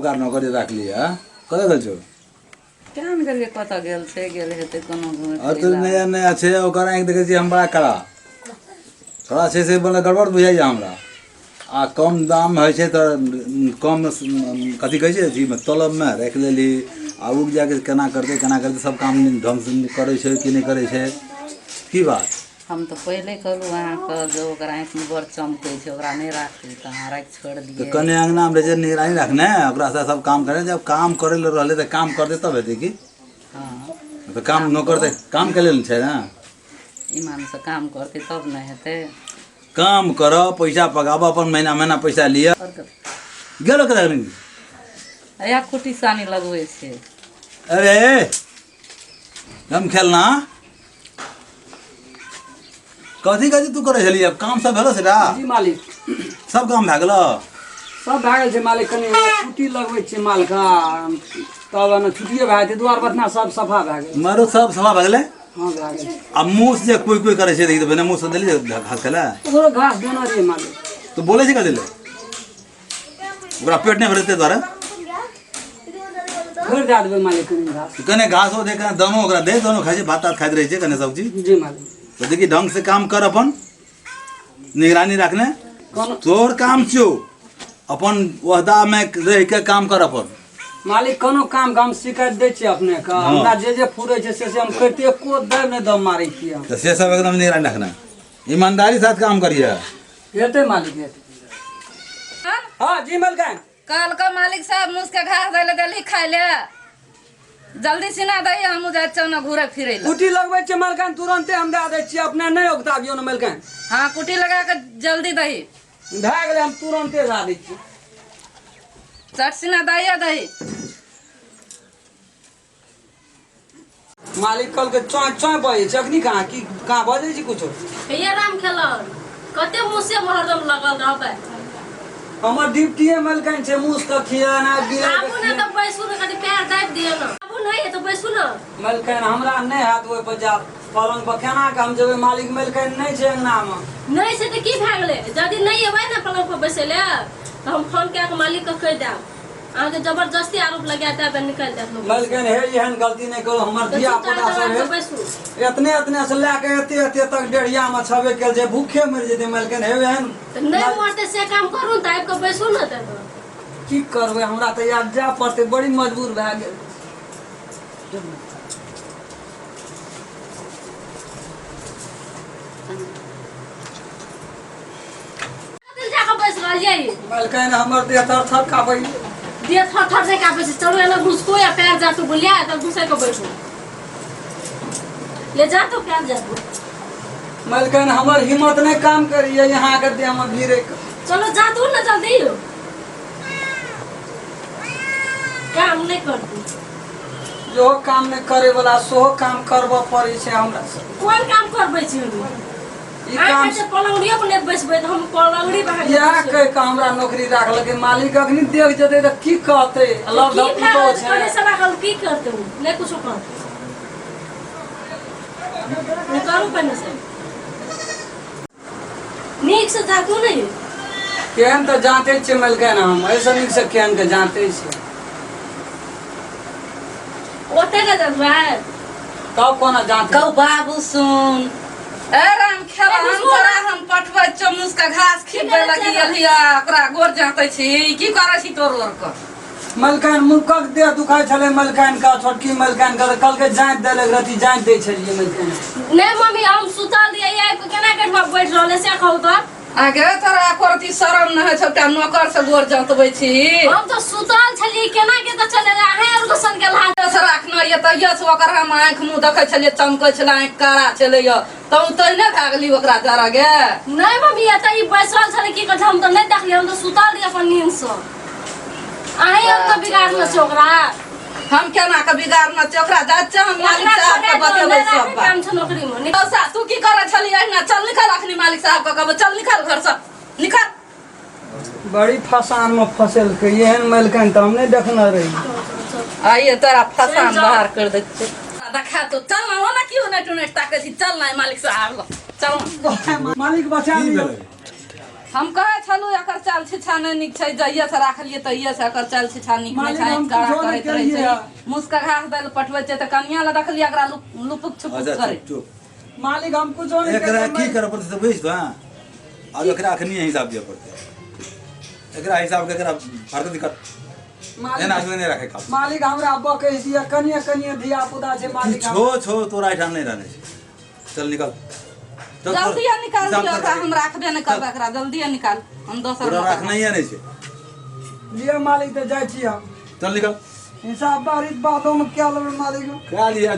ओकरा नौकर जे राखलियै कतऽ गेल छौ? केहन गेलियै, कतऽ गेल छै, गेल हेतै कोनो घुमै और तो नया नया छै, ओकर आँखि देखै छियै हम बड़ा कड़ा थोड़ा छै, से मतलब गड़बड़ बुझाइए हमरा। आ कम दाम होइ छै तऽ कम कथी कहै छै अथीमे तलबमे राखि लेली। आ ओ जाके केना करतै, केना करतै, सब काम ढङ्गसँ करै छै कि नहि करै छै, की बात? हम तऽ पहिले कहलहुँ अहाँके जे ओकरा आँखिमे बड़ चमकै छै, ओकरा नहि राखू, तऽ अहाँ राखि छोड़ि तऽ दियै। कने अङ्गनामे रहै छै निगरानी रखने, ओकरासँ सब काम करै। जब काम करै लए रहलै तऽ काम करतै तब हेतै की। हँ। तऽ काम नौकर तऽ कामके लेल छै ने। ईमानसँ काम करतै तब ने हेतै। काम करऽ, पैसा पगाबऽ, अपन महीना महीना पैसा लिअ। आओर कथी? गेलो कतऽ? या कुटी सानी लगबै छै। अरे हम खेलना कथी कथी तू करै छलियै? काम सब भेलो सेटा? जी मालिक। सब काम भए गेलो? सब भए गेल छै मालिक। कनि छुट्टी लगबै छियै मालके, तब ने छुट्टिए भए जेतै। दुआर बथना सब सफा भए गेल। मरो सब सफा भए गेलै? हँ, भए गेल। आ मूस जे कोइ कोइ करै छै, देखी तऽ बिना मूस देली घास खेला? ओकरो घास देना रहियै मालिक। तऽ बोलै छै कथी ले? ओकरा पेट नहि भरतै द्वारे। फेर दए देबै मालिक कनि घास। कने घासो दे, कने दानो ओकरा दे। दानो खाइ छै, भात तात खाइत रहै छै, कने सब्जी। जी मालिक। तऽ देखी, ढंग से काम कर, अपन निगरानी रखने। कोनो तोहर काम छियौ, अपन ओहदामे रहि के काम कर अपन। मालिक, कोनो काम के हम शिकायत दै छियै अपनेके? हँ। हमरा जे जे फुरै छै से से हम करिते, एको दम नहि दम मारै छियै हम। तऽ से सब एकदम निगरानी रखना, ईमानदारी साथ काम करिए। हेतै मालिक, हेतै। हँ जी मलकान। कहलकै मालिक साहब मूस के घास दै लए देलही खाय ले, जल्दी सिना दही, हमहूँ जाइ छियौ ने घूरे फिरै लए। कुटी लगबै छियै मलकान, तुरन्ते हम दए दै छियै, अपने नहि औगताबियौ ने मलकान। हँ, कुटी लगा कऽ जल्दी दही। भए गेलै, हम तुरन्ते दए दै छियै। चट सिना दहिए दही। मालिक कहलकै चौं चौं बजै छै, अखनी कहाँ की कहाँ बजै छै कुछो। हे राम खेलौन, कते मुसे हरदम लगल रहबै? हमर ड्यूटीए मलकान छै मुस के खियाना बिलाइ आबू के ने तऽ बैसू ने, कनि पैर दाबि दिअ ने। आबू नहि तऽ बैसू ने। मलकान, हमरा नहि हैत ओहि पर जा, पलंग पर केना के हम जेबै मालिक? मलकान नहि छै अंगना मे। नहि छै तऽ की भए गेलै? यदि नहि एबै ने पलंग पर बैसै लए तऽ हम फोन कए कऽ मालिकके कहि देब, अहाँके जबरदस्ती आरोप लगा देब आ निकालि देब नौकरी से। मलकान हे, एहन गलती नहि करू, हमर तऽ धिया चुपचाप पुता सब आरामसँ हे। बैसू। एतने एतने से लए के एते एते तक डेढ़िया मे छबे केल छै, भूखे मरि जेतै मलकान हे एहन। तऽ नहि मरतै से काम करू ने, तऽ आबि कऽ बैसू ने तऽ। की करबै, हमरा तऽ आब जाय पड़तै, बड़ी मजबूर भए गेल। कथी जाके बैस रहलियै? मलकान, हमर देह थर थर काँपै। देह थर थर नहि काँपै छै। चलू एना घुसको या पैर जातू बोलिया, तब घुसै के बैठू। ले जा तो पैर जातू। मलकान, हमर हिम्मत नहि काम करिए यहाँ के देह में भिड़े के। चलो जा तू ना जल्दी, काम नहीं करती। जो काम नहि करे वाला सेहो काम करबऽ पड़ै छै हमरा से। कोन काम करबै छी हम? ई काम अहाँ जे पलंगड़ियो पर नहि बैसबै तऽ हम पलंगड़ी पर अहाँके इएह बैसबै। कहि कऽ हमरा नौकरी राखलकै मालिक। अखनी देख जेतै तऽ की कहतै? लव की धप भेल? पुतोह छै। कने से राखल की करतै? ओ नहि कुछो करतै। निकालू पहिने से, नीक से जातू नहीं। केहन तऽ जाँते छियै मलकान, हम एहिसँ नीकसँ केहन के जाँते छियै। ओते के जतबै? तब कोना जाँते? कहू बाबू सुन, ए राम खेला, हम तोरा हम पठबै छियौ, मूस के घास खिबै लगी एलियै, ओकरा गोर जाँतै छी, की करै छी तोर ओर के? मलकान, मुखक देह दुखाइ छलै मलकान का, छोटकी मलकान का, तऽ कहलकै जाँति देलक रहती, जाँति दै छलियै मलकान। नहि मम्मी, हम सुतल रहियै, आबि कऽ केना कऽ बैठ रहलै से कहू तऽ। आगे तोरा एको रत्ती शरम नहि होइ छौ? एकटा नौकर से गोर जँतबै छी? हम तऽ सुतल छलियै, केना के तऽ चले अहें आर गोसन गेल हाथ से राखने रहियै तहिया से ओकर हम आँखि मुँह देखै छलियै, चमकै छलै आँखि, कारा छलैया, तहु तहिने भए गेली ओकरा जरा गे। नहि मम्मी, एतऽ ई बैसल छलै की कहै छै, हम तऽ नहि देखलियै, हम तऽ सुतल रहियै अपन नींद सँ। अहीं आर तऽ बिगाड़ने छै ओकरा। हम केना के बिगाड़ने छै ओकरा? जाइ छियै हम मालिक एकरा साहब के छोड़े दो, बतेबै नहि सब राखै बात। काम छै नौकरी मे। निकल, तू की करै छली अहिना? चल निकल, अखनी मालिक साहब के कहबै। चल निकल घर से, निकल। बड़ी फसान में फसेलकै, एहन मलकान तऽ हम नहि देखने रही। आइए तोरा फसान बाहर कर दै छियै, देखा तो। चल ना, ओना क्यों नहि टुनेट ताकै छी? चल ना मालिक साहब लग, चल ना। मालिक बचा की लियौ। भेलै? हम कहै छलहुँ एकर चाल छिछा नहि नीक छै जहिये से राखलियै तहिये से एकर चाल छिछा नीक नहि मालिक, छै हम कड़ा कुछो नहि करैत रहै केलियै छै मुसके घास दै लए पठबै छै तऽ कनिया लए देखलियै एकरा लुपुक छुपुक अच्छा करै चुप चुप मालिक हम कुछो नहि एकरा केलियै। की करऽ पड़तै से बुझि तो हाँ आब एकरा अखनी हिसाब दिअ पड़तै एकरा हिसाब के एकरा फरतै दिक्कत मालिक एना नहि रखे का मालिक हमरा बकै दिया कनिए कनिए धिया पुता छै मालिक छो छो तोरा एहिठाम नहि रहने छै चल निकल चल जल्दी निकाल हिसाब दियौ कर। एकरा हम राखबे नहि करबै एकरा जल्दी निकाल हम दोसर तोरा मौका रखनाइए नहि छै लिअ मालिक तऽ जाइ छी हम चल निकल हिसाब बारी बादोमे कए लेबै मालिक कए लिअ।